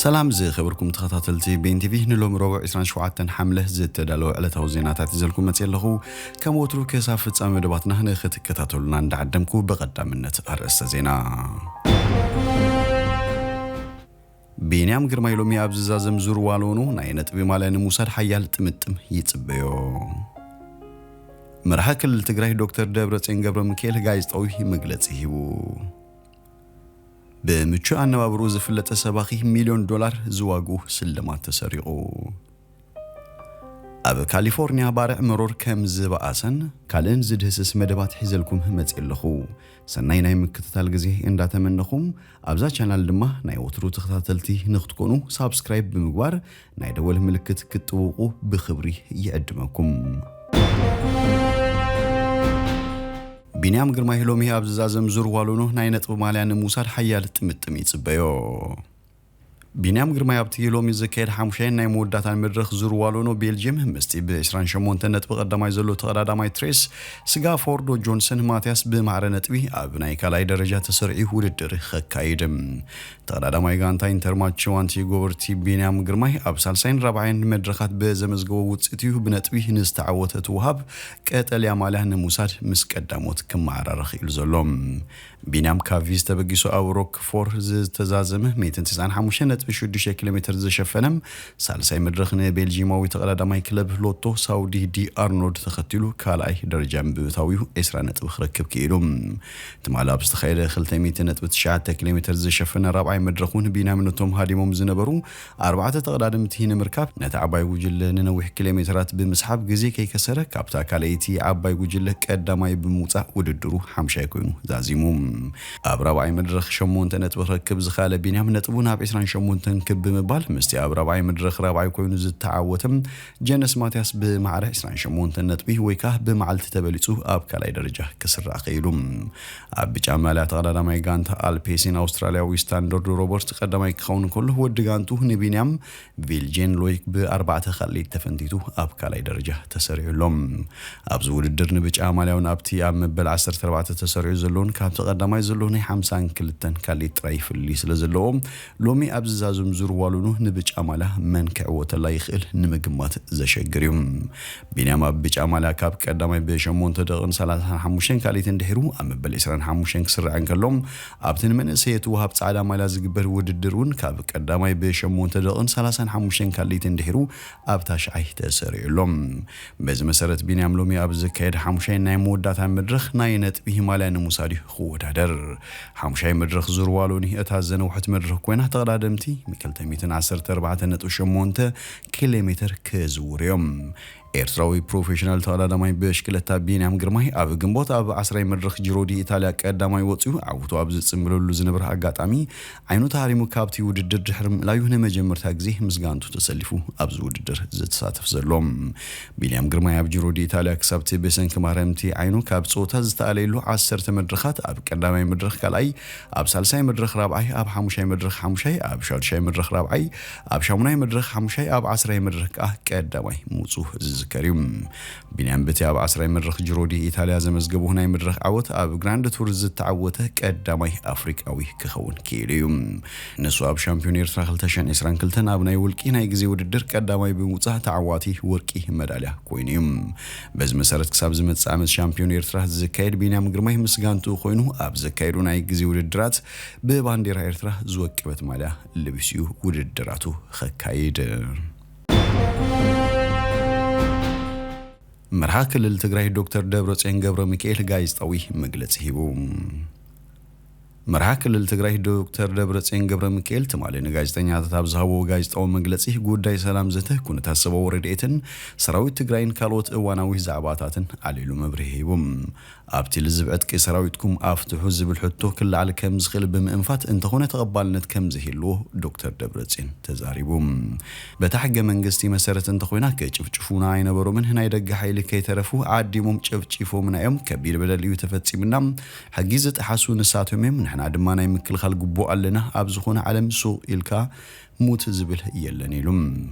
ሰላም ዝኸበርኩም ተኸታተልቲ ቤን ቲቪ፣ ንሎሚ ረቡዕ ዕስራን ሸውዓተን ሓምለ ዝተዳለወ ዕለታዊ ዜናታት ይዘልኩም መጽእ ኣለኹ። ከም ወትሩ ክሳብ ፍጻሜ መደባትና ንኽትከታተሉና እንዳዓደምኩ፣ ብቐዳምነት ኣርእስተ ዜና። ቢንያም ግርማይ ሎሚ ኣብ ዝዛዘም ዙር ዋሎኖ ናይ ነጥቢ ማልያ ንምውሳድ ሓያል ጥምጥም ይጽበዮ። መራሒ ክልል ትግራይ ዶክተር ደብረጽዮን ገብረ ሚካኤል ጋዜጣዊ መግለጺ ሂቡ። ብምቹእ ኣነባብርኡ ዝፍለጠ ሰባኺ ሚልዮን ዶላር ዝዋግኡ ስልማት ተሰሪቑ። ኣብ ካሊፎርኒያ ባርዕ መሮር ከም ዝበኣሰን ካልእን ዝድህስስ መደባት ሒዘልኩም መጽእ ኣለኹ። ሰናይ ናይ ምክትታል ግዜ እንዳተመነኹም፣ ኣብዛ ቻናል ድማ ናይ ወትሩ ተኸታተልቲ ንክትኮኑ ሳብስክራይብ ብምግባር ናይ ደወል ምልክት ክትጥውቑ ብኽብሪ ይዕድመኩም። ቢንያም ግርማይ ሎሚ ኣብ ዝዛዘም ዙር ዋሎኖ ናይ ነጥቢ ማልያ ንምውሳድ ሓያል ጥምጥም ይጽበዮ። ቢንያም ግርማይ ኣብቲ ሎሚ ዝካየድ ሓሙሻይን ናይ መወዳእታን መድረኽ ዙር ዋሎኖ ቤልጅየም ምስቲ ብ ዕስራን ሸሞንተን ነጥቢ ቀዳማይ ዘሎ ተቐዳዳማይ ትሬስ ስጋፎርዶ ጆንሰን ማትያስ ብማዕረ ነጥቢ ኣብ ናይ ካልኣይ ደረጃ ተሰሪዑ ውድድር ከካይድ። ተቐዳዳማይ ጋንታ ኢንተር ማንቸስተር ዩናይትድ ቢንያም ግርማይ ኣብ ሳልሳይን ራብዓይን መድረኻት ብዘመዝገቦ ውፅኢት እዩ ብነጥቢ ንዝተዓወተ እቲ ወሃብ ቀጠልያ ማልያ ንምውሳድ ምስ ቀዳሞት ክመዓራረ ክኢሉ ዘሎ። ቢንያም ካብ ቪዝ ተበጊሱ ኣብ ሮክ ፎር ዝተዛዘመ ሚእትን ትስዓን ሓሙሽተን ነጥቢ ሽዱሽተ ኪሎ ሜትር ዝሸፈነ ሳልሳይ መድረኽ ንቤልጂማዊ ተቐዳዳማይ ክለብ ሎቶ ሳውዲ ዲ ኣርኖልድ ተኸቲሉ ካልኣይ ደረጃ ብምእታው እዩ ዕስራ ነጥቢ ክረክብ ክኢሉ። ትማሊ ኣብ ዝተኻየደ ክልተ ሚእቲ ነጥቢ ትሽዓተ ኪሎ ሜትር ዝሸፈነ ራብዓይ መድረኽ እውን ቢንያም ነቶም ሃዲሞም ዝነበሩ ኣርባዕተ ተቐዳደምቲ ንምርካብ ነቲ ዓባይ ጉጅለ ንነዊሕ ኪሎ ሜትራት ብምስሓብ ግዜ ከይከሰረ ካብታ ካልኣይቲ ዓባይ ጉጅለ ቀዳማይ ብምውጻእ ውድድሩ ሓምሻይ ኮይኑ ዛዚሙ። ኣብ ራብዓይ መድረኽ ሸሞንተ ነጥቢ ክረክብ ዝኸኣለ ቢንያም ነጥቡ ናብ ዕስራን ሸሞንተን ክብ ብምባል ምስቲ ኣብ ራብዓይ መድረኽ ራብዓይ ኮይኑ ዝተዓወተ ጀነስ ማትያስ ብማዕረ ዕስራን ሸሞንተን ነጥቢ ወይ ከዓ ብመዓልቲ ተበሊጹ ኣብ ካልኣይ ደረጃ ክስራዕ ክኢሉ። ኣብ ብጫ ማልያ ተቐዳዳማይ ጋንታ ኣልፔሲን ኣውስትራልያዊ ስታንዳርድ ሮበርት ቀዳማይ ክኸውን ከሎ ወዲ ጋንቱ ንቢንያም ቪልጄን ሎይክ ብኣርባዕተ ካልኢት ተፈንቲቱ ኣብ ካልኣይ ደረጃ ተሰሪዑ ኣሎ። ኣብዚ ውድድር ንብጫ ማልያውን ኣብቲ ኣብ መበል ዓሰርተ ኣርባዕተ ተሰሪዑ ዘለውን ካብቲ ቀዳማይ ዘሎ ናይ ሓምሳን ክልተን ካልኢት ጥራይ ፍልልይ ስለ ዘለዎ ሎሚ ኣብ ዝዛዘም ዙር ዋሉኑ ንብጫ ማልያ መን ክዕወተላ ይኽእል ንምግማት ዘሸግር እዩ። ቢንያም ኣብ ብጫ ማልያ ካብ ቀዳማይ ብሸሞንተ ደቂቕን ሰላሳን ሓሙሽተን ካልኢትን ድሒሩ ኣብ መበል ዕስራን ሓሙሽተን ክስራዕ እንከሎ ኣብቲ ንመንእሰያት ወሃብ ጻዕዳ ማልያ ዝግበር ውድድር እውን ካብ ቀዳማይ ብሸሞንተ ደቂቕን ሰላሳን ሓሙሽተን ካልኢትን ድሒሩ ኣብ ታሽዓይ ተሰሪዑ ኣሎ። በዚ መሰረት ቢንያም ሎሚ ኣብ ዝካየድ ሓሙሻይ ናይ መወዳእታ መድረኽ ናይ ነጥቢ ማልያ ንምውሳድ እዩ ክወዳደር። ሓሙሻይ መድረኽ ዙር ዋሎኒ እታ ዘነውሐት መድረኽ ኮይና ተቐዳደምቲ ክልተ ሚእትን ዓሰርተ ኣርባዕተ ነጥቢ ሸሞንተ ኪሎ ሜትር ክዝውሩ እዮም። ኤርትራዊ ፕሮፌሽናል ተቐዳዳማይ ብሽክለታ ቢንያም ግርማይ ኣብ ግንቦት ኣብ ዓስራይ መድረኽ ጂሮ ዲ ኢታልያ ቀዳማይ ወፂኡ ዓወቱ ኣብ ዝፅምብለሉ ዝነበረ ኣጋጣሚ ዓይኑ ተሃሪሙ ካብቲ ውድድር ድሕሪ ምእላዩ ንመጀመርታ ግዜ ምስ ጋንቱ ተሰሊፉ ኣብዚ ውድድር ዝተሳተፍ ዘሎ። ቢንያም ግርማይ ኣብ ጂሮ ዲ ኢታልያ ክሳብቲ ብሰንኪ ማህረምቲ ዓይኑ ካብ ፀወታ ዝተኣለየሉ ዓሰርተ መድረኻት ኣብ ቀዳማይ መድረኽ ካልኣይ፣ ኣብ ሳልሳይ መድረኽ ራብዓይ፣ ኣብ ሓሙሻይ መድረኽ ሓሙሻይ፣ ኣብ ሻዱሻይ መድረኽ ራብዓይ፣ ኣብ ሻሙናይ መድረኽ ሓሙሻይ፣ ኣብ ዓስራይ መድረኽ ከዓ ቀዳማይ ምውፁ ዝዝከር እዩ። ቢንያም በቲ ኣብ ዓስራይ መድረኽ ጂሮ ዲ ኢታልያ ዘመዝገቡ ናይ መድረኽ ዓወት ኣብ ግራንድ ቱር ዝተዓወተ ቀዳማይ ኣፍሪቃዊ ክኸውን ክኢሉ እዩ። ንሱ ኣብ ሻምፒዮን ኤርትራ ክልተ ሽሕን ዕስራን ክልተን ኣብ ናይ ውልቂ ናይ ግዜ ውድድር ቀዳማይ ብምውፃእ ተዓዋቲ ወርቂ መዳልያ ኮይኑ እዩ። በዚ መሰረት ክሳብ ዝመጽእ ዓመት ሻምፒዮን ኤርትራ ዝካየድ ቢንያም ግርማይ ምስ ጋንቱ ኮይኑ ኣብ ዘካየዱ ናይ ግዜ ውድድራት ብባንዴራ ኤርትራ ዝወቀበት ማልያ ለቢሱ እዩ ውድድራቱ ከካይድ። መርሓ ክልል ትግራይ ዶክተር ደብረጽዮን ገብረ ሚካኤል ጋዜጣዊ መግለጺ ሂቡ። መርሓ ክልል ትግራይ ዶክተር ደብረጽዮን ገብረ ሚካኤል ትማሊ ንጋዜጠኛታት ኣብ ዝሃቦ ጋዜጣዊ መግለጺ ጉዳይ ሰላም ዘተ፣ ኩነታት ሰብኣዊ ረድኤትን ሰራዊት ትግራይን ካልኦት እዋናዊ ዛዕባታትን ኣልዒሉ መብርሂ ሂቡ። ኣብቲ ልዝብ ዕጥቂ ሰራዊትኩም ኣፍትሑ ዝብል ሕቶ ክለዓል ከም ዝኽእል ብምእንፋት እንተኾነ ተቐባልነት ከም ዘይህልዎ ዶክተር ደብረጽዮን ተዛሪቡ። በታ ሕገ መንግስቲ መሰረት እንተኾይና ክጭፍጭፉና ኣይነበሮምን፣ ናይ ደገ ሓይሊ ከይተረፉ ዓዲሞም ጨፍጪፎምና እዮም፣ ከቢድ በደል እዩ ተፈጺምና፣ ሕጊ ዝጠሓሱ ንሳቶም እዮም፣ ንሕና ድማ ናይ ምክልኻል ግቡእ ኣለና፣ ኣብ ዝኾነ ዓለም ሱቕ ኢልካ ሙት ዝብል የለን ኢሉ።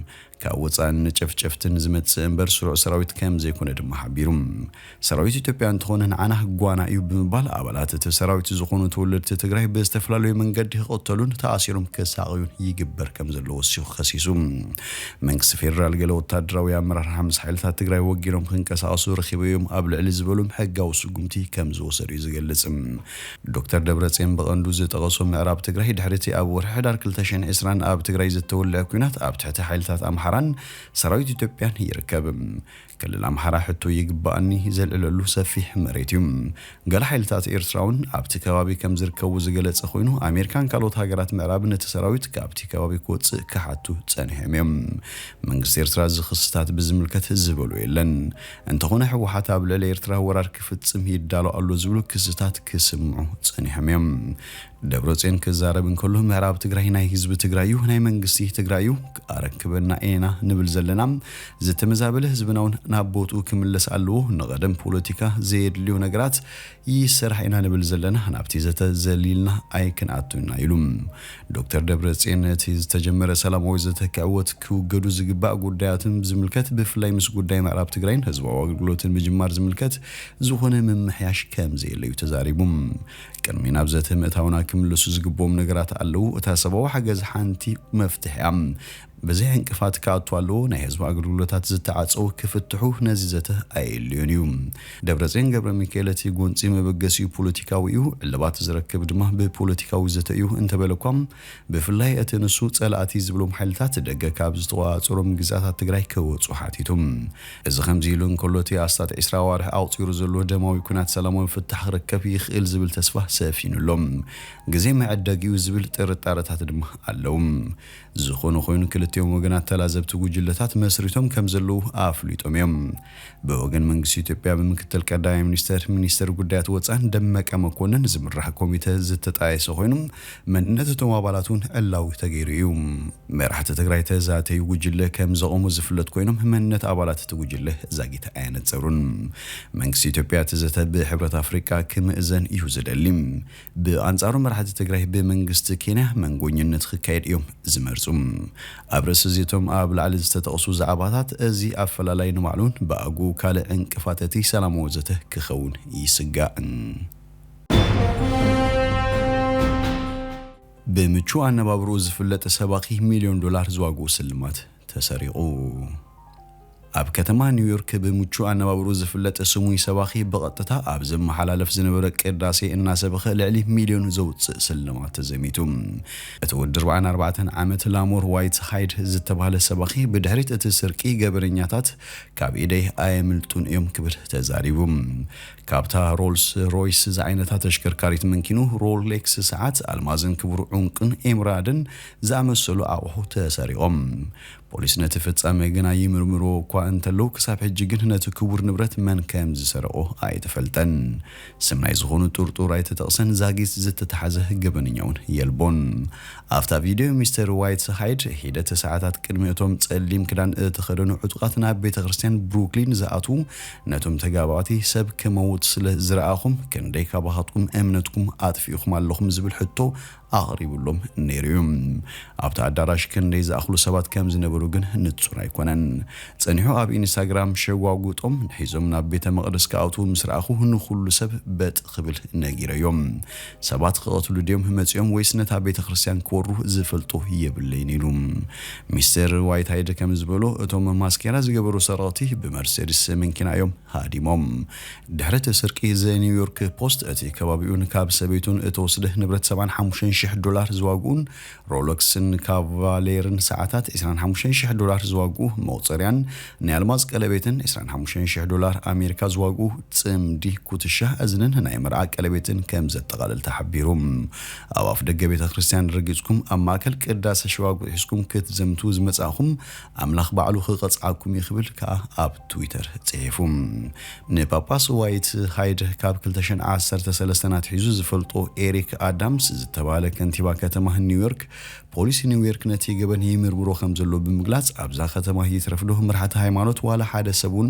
ካብ ወፃእን ጨፍጨፍትን ዝመፅእ እምበር ስሩዕ ሰራዊት ከም ዘይኮነ ድማ ሓቢሩ። ሰራዊት ኢትዮጵያ እንተኾነ ንዓና ጓና እዩ ብምባል ኣባላት እቲ ሰራዊት ዝኾኑ ተወለድቲ ትግራይ ብዝተፈላለዩ መንገዲ ክቕተሉን ተኣሲሮም ክሳቐዩን ይግበር ከም ዘሎ ወሲኹ ከሲሱ። መንግስቲ ፌዴራል ገለ ወታደራዊ ኣመራርሓ ምስ ሓይልታት ትግራይ ወጊኖም ክንቀሳቐሱ ረኺበዮም ኣብ ልዕሊ ዝበሎም ሕጋዊ ስጉምቲ ከም ዝወሰዱ እዩ ዝገልጽ። ዶክተር ደብረጽዮን ብቐንዱ ዝጠቐሶ ምዕራብ ትግራይ ድሕሪ እቲ ኣብ ወርሒ ሕዳር ክልተ ሽሕን ዕስራን ኣብ ትግራይ ዝተወልዐ ኲናት ኣብ ትሕቲ ሓይልታት ኣምሓራን ሰራዊት ኢትዮጵያን ይርከብ። ክልል ኣምሓራ ሕቶ ይግባኣኒ ዘልዕለሉ ሰፊሕ መሬት እዩ። ገለ ሓይልታት ኤርትራ እውን ኣብቲ ከባቢ ከም ዝርከቡ ዝገለጸ ኮይኑ፣ ኣሜሪካን ካልኦት ሃገራት ምዕራብን ነቲ ሰራዊት ካብቲ ከባቢ ክወጽእ ክሓቱ ጸኒሖም እዮም። መንግስቲ ኤርትራ እዚ ክስታት ብዝምልከት ዝበሎ የለን። እንተኾነ ህወሓት ኣብ ልዕሊ ኤርትራ ወራር ክፍጽም ይዳሎ ኣሎ ዝብሉ ክስታት ክስምዑ ጸኒሖም እዮም። ደብረጽዮን ክዛረብ እንከሎ ምዕራብ ትግራይ ናይ ህዝቢ ትግራይ እዩ፣ ናይ መንግስቲ ትግራይ እዩ፣ ኣረክበና ኢና ንብል ዘለና። ዝተመዛበለ ህዝብና እውን ናብ ቦትኡ ክምለስ ኣለዎ። ንቐደም ፖለቲካ ዘየድልዮ ነገራት ይሰራሕ ኢና ንብል ዘለና፣ ናብቲ ዘተ ዘሊልና ኣይክንኣቱና ኢሉ። ዶክተር ደብረጽዮን ነቲ ዝተጀመረ ሰላማዊ ዘተ ክዕወት ክውገዱ ዝግባእ ጉዳያትን ዝምልከት ብፍላይ ምስ ጉዳይ ምዕራብ ትግራይን ህዝባዊ ኣገልግሎትን ምጅማር ዝምልከት ዝኾነ ምምሕያሽ ከም ዘየለ እዩ ተዛሪቡ። ቅድሚ ናብ ዘተ ምእታውና ክምለሱ ዝግብኦም ነገራት ኣለዉ። እታ ሰብኣዊ ሓገዝ ሓንቲ መፍትሒ እያ። ብዙሕ ዕንቅፋት ክኣቱ ኣለዎ። ናይ ህዝቢ ኣገልግሎታት ዝተዓጸዉ ክፍትሑ ነዚ ዘተ ኣየድልዮን እዩ። ደብረጽዮን ገብረ ሚካኤል እቲ ጎንጺ መበገሲኡ ፖለቲካዊ እዩ፣ ዕልባት ዝረክብ ድማ ብፖለቲካዊ ዘተ እዩ እንተበለ እኳ፣ ብፍላይ እቲ ንሱ ጸላእቲ ዝብሎም ሓይልታት ደገ ካብ ዝተቆጻጸሮም ግዝኣታት ትግራይ ክወጹ ሓቲቱ። እዚ ከምዚ ኢሉ እንከሎ እቲ ኣስታት ዕስራ ኣዋርሕ ኣቑጺሩ ዘሎ ደማዊ ኲናት ሰላማዊ ፍታሕ ክረከብ ይኽእል ዝብል ተስፋ ሰፊኑ ኣሎ። ግዜ መዐደጊ እዩ ዝብል ጥርጣረታት ድማ ኣለዉ። ዝኾነ ኮይኑ ክልቲኦም ወገናት ተላዘብቲ ጉጅለታት መስሪቶም ከም ዘለዉ ኣፍሊጦም እዮም። ብወገን መንግስቲ ኢትዮጵያ ብምክትል ቀዳማይ ሚኒስተር ሚኒስተር ጉዳያት ወፃን ደመቀ መኮንን ዝምራሕ ኮሚተ ዝተጣየሰ ኮይኑ መንነት እቶም ኣባላት እውን ዕላዊ ተገይሩ እዩ። መራሕቲ ትግራይ ተዛተዩ ጉጅለ ከም ዘቐሙ ዝፍለጥ ኮይኖም መንነት ኣባላት እቲ ጉጅለ ዛጊት ኣየነጸሩን። መንግስቲ ኢትዮጵያ እቲ ዘተ ብሕብረት ኣፍሪቃ ክምእዘን እዩ ዝደሊ። ብኣንጻሩ መራሕቲ ትግራይ ብመንግስቲ ኬንያ መንጎኝነት ክካየድ እዮም ዝመርጹ። ኣብ ርእሲ እዚቶም ኣብ ላዕሊ ዝተጠቕሱ ዛዕባታት እዚ ኣፈላላይ ንባዕሉን ብኣግኡ ካልእ ዕንቅፋት እቲ ሰላማዊ ዘተ ክኸውን ይስጋእን። ብምቹ ኣነባብርኡ ዝፍለጥ ሰባኺ ሚልዮን ዶላር ዝዋግኡ ስልማት ተሰሪቑ። ኣብ ከተማ ኒውዮርክ ብምቹ ኣነባብርኡ ዝፍለጥ ስሙይ ሰባኺ ብቐጥታ ኣብ ዝመሓላለፍ ዝነበረ ቅዳሴ እናሰበኸ ልዕሊ ሚልዮን ዘውፅእ ስልማት ተዘሚቱ። እቲ ወዲ ኣርባዓን ኣርባዕተን ዓመት ላሞር ዋይት ሃይድ ዝተባህለ ሰባኺ ብድሕሪት እቲ ስርቂ ገበነኛታት ካብ ኢደይ ኣየምልጡን እዮም ክብል ተዛሪቡ። ካብታ ሮልስ ሮይስ ዝዓይነታ ተሽከርካሪት መንኪኑ ሮሌክስ ሰዓት፣ ኣልማዝን ክቡር ዑንቅን ኤምራድን ዝኣመሰሉ ኣቑሑ ተሰሪቖም። ፖሊስ ነቲ ፍጻመ ግና ይምርምርዎ እኳ እንተለዉ፣ ክሳብ ሕጂ ግን ነቲ ክቡር ንብረት መን ከም ዝሰረቖ ኣይተፈልጠን። ስም ናይ ዝኾኑ ጥርጡር ኣይተጠቕሰን፣ ዛጊት ዝተተሓዘ ገበነኛ እውን የልቦን። ኣብታ ቪድዮ ሚስተር ዋይት ሃይድ ሒደት ሰዓታት ቅድሚ እቶም ጸሊም ክዳን እተኸደኑ ዕጡቓት ናብ ቤተ ክርስቲያን ብሩክሊን ዝኣትዉ ነቶም ተጋባእቲ ሰብ ክመውት ስለ ዝረኣኹም ክንደይ ካባኻትኩም እምነትኩም ኣጥፊእኹም ኣለኹም ዝብል ሕቶ ኣቕሪቡሎም ነይሩ እዩ። ኣብቲ ኣዳራሽ ክንደይ ዝኣኽሉ ሰባት ከም ዝነበሩ ግን ንጹር ኣይኮነን። ጸኒሑ ኣብ ኢንስታግራም ሸጓጉጦም ሒዞም ናብ ቤተ መቕደስ ክኣትዉ ምስ ረኣኹ ንኹሉ ሰብ በጥ ክብል ነጊረዮም። ሰባት ክቐትሉ ድዮም መጺኦም ወይስ ነታ ቤተ ክርስቲያን ክወሩ ዝፈልጦ የብለይን ኢሉ። ሚስተር ዋይት ሃይድ ከም ዝበሎ እቶም ማስኬራ ዝገበሩ ሰረቕቲ ብመርሴዲስ መኪና እዮም ሃዲሞም። ድሕሪ እቲ ስርቂ ዘ ኒውዮርክ ፖስት እቲ ከባቢኡን ካብ ሰበይቱን እተወስደ ንብረት ሰብዓን ሓሙሽተን ሽሕ ዶላር ዝዋግኡን ሮለክስን ካቫሌርን ሰዓታት ዕስራን ሓሙሽተን ሽሕ ዶላር ዝዋግኡ መቑጸርያን ናይ ኣልማዝ ቀለቤትን ዕስራን ሓሙሽተን ሽሕ ዶላር ኣሜሪካ ዝዋግኡ ጽምዲ ኩትሻ እዝንን ናይ መርዓ ቀለቤትን ከም ዘጠቓልል ተሓቢሩ። ኣብ ኣፍ ደገ ቤተ ክርስቲያን ረጊጽኩም ኣብ ማእከል ቅዳሴ ሽዋጉ ሒዝኩም ክትዘምቱ ዝመጻእኹም ኣምላኽ ባዕሉ ክቐጽዓኩም እዩ ክብል ከኣ ኣብ ትዊተር ጽሒፉ። ንጳጳስ ዋይት ሃይድ ካብ ክልተ ሽሕን ዓሰርተ ሰለስተን ኣትሒዙ ዝፈልጦ ኤሪክ ኣዳምስ ዝተባህለ ከንቲባ ከተማ ኒውዮርክ፣ ፖሊስ ኒውዮርክ ነቲ ገበን ይምርምሮ ከም ዘሎ ብምግላጽ፣ ኣብዛ ከተማ ይትረፍዶ መራሕቲ ሃይማኖት ዋላ ሓደ ሰብ እውን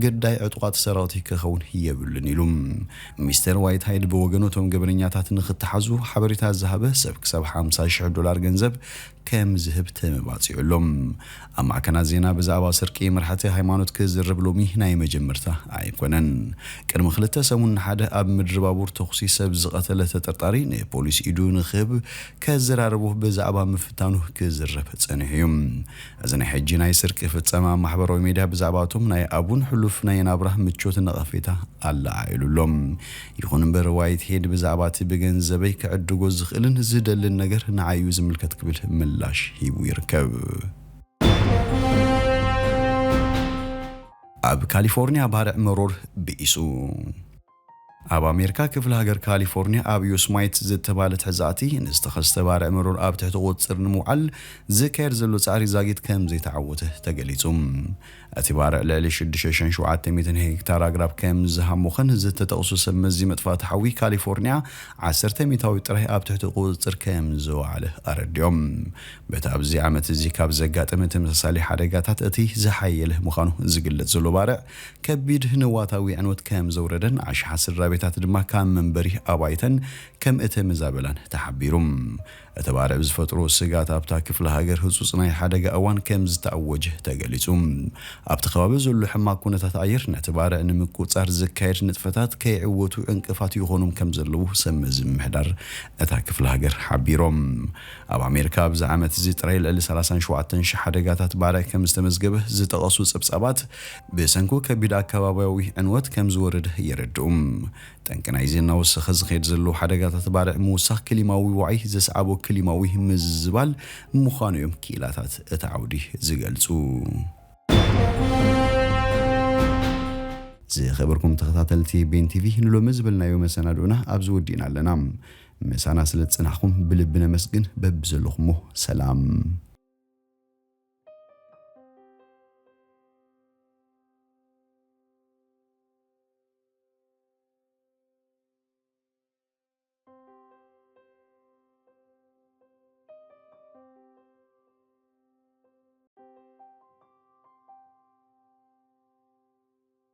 ግዳይ ዕጡቓት ሰረቕቲ ክኸውን የብሉን ኢሉ። ሚስተር ዋይት ሃይድ ብወገኑ እቶም ገበነኛታት ንክተሓዙ ሓበሬታ ዝሃበ ሰብ ክሳብ ሓምሳ ሽሕ ዶላር ገንዘብ ከም ዝህብ ተመባጺዑ ኣሎ። ኣብ ማዕከናት ዜና ብዛዕባ ስርቂ መራሕቲ ሃይማኖት ክዝረብ ሎሚ ናይ መጀመርታ ኣይኮነን። ቅድሚ ክልተ ሰሙን ንሓደ ኣብ ምድሪ ባቡር ተኹሲ ሰብ ዝቐተለ ተጠርጣሪ ንፖሊስ ኢዱ ንክህብ ከዘራርቦ ብዛዕባ ምፍታኑ ክዝረብ ጸኒሑ እዩ። እዚ ናይ ሕጂ ናይ ስርቂ ፍጸማ ኣብ ማሕበራዊ ሜድያ ብዛዕባ እቶም ናይ ኣቡን ሕሉፍ ናይ ናብራ ምቾት ነቐፌታ ኣለዓዒሉ ኣሎ። ይኹን እምበር ዋይት ሄድ ብዛዕባ እቲ ብገንዘበይ ክዕድጎ ዝኽእልን ዝደልን ነገር ንዓዩ ዝምልከት ክብል ምላሽ ሂቡ ይርከብ። ኣብ ካሊፎርኒያ ባርዕ መሮር ብኢሱ። ኣብ ኣሜሪካ ክፍለ ሃገር ካሊፎርኒያ ኣብ ዮስማይት ዝተባለ ትሕዛእቲ ንዝተኸስተ ባርዕ መሮር ኣብ ትሕቲ ቁፅፅር ንምውዓል ዝካየድ ዘሎ ፃዕሪ ዛጊት ከም ዘይተዓወተ ተገሊፁ። እቲ ባርዕ ልዕሊ ሽዱሽተ ሽሕን ሸውዓተ ሚእትን ሄክታር ኣግራብ ከም ዝሃሞኸን ዝተጠቕሱ ሰብ መዚ መጥፋእቲ ሓዊ ካሊፎርኒያ ዓሰርተ ሚእታዊ ጥራይ ኣብ ትሕቲ ቁፅፅር ከም ዝወዓለ ኣረዲኦም። በቲ ኣብዚ ዓመት እዚ ካብ ዘጋጠመ ተመሳሳሊ ሓደጋታት እቲ ዝሓየለ ምዃኑ ዝግለጽ ዘሎ ባርዕ ከቢድ ንዋታዊ ዕንወት ከም ዘውረደን ኣሽሓት ስድራ ቤታት ድማ ካብ መንበሪ ኣባይተን ከም እተመዛበላን ተሓቢሩ። እቲ ባርዕ ዝፈጥሮ ስጋት ኣብታ ክፍለ ሃገር ህጹጽ ናይ ሓደጋ እዋን ከም ዝተኣወጀ ተገሊጹ። ኣብቲ ከባቢ ዘሎ ሕማቕ ኩነታት ኣየር ነቲ ባርዕ ንምቁጻር ዝካየድ ንጥፈታት ከይዕወቱ ዕንቅፋት ይኾኑም ከም ዘለዉ ሰብ መዚ ምምሕዳር እታ ክፍለ ሃገር ሓቢሮም። ኣብ ኣሜሪካ ኣብዚ ዓመት እዚ ጥራይ ልዕሊ ሰላሳን ሸውዓተን ሽሕ ሓደጋታት ባርዕ ከም ዝተመዝገበ ዝጠቐሱ ጸብጻባት ብሰንኩ ከቢድ ኣከባቢያዊ ዕንወት ከም ዝወረደ የረድኡ። ጠንቂ ናይዚ እናወሰኸ ዝኸይድ ዘለዉ ሓደጋታት ባርዕ ምውሳኽ ክሊማዊ ዋዒ ዘስዓቦ ክሊማዊ ምዝዝባል ምዃኑ እዮም ክኢላታት እቲ ዓውዲ ዝገልጹ። ዝኸበርኩም ተኸታተልቲ ቤን ቲቪ ንሎሚ ዝበልናዮ መሰናድኡና ኣብዚ ወዲእና ኣለና። ምሳና ስለ ዝጸናሕኩም ብልቢ ነመስግን። በብዘለኹሞ ሰላም።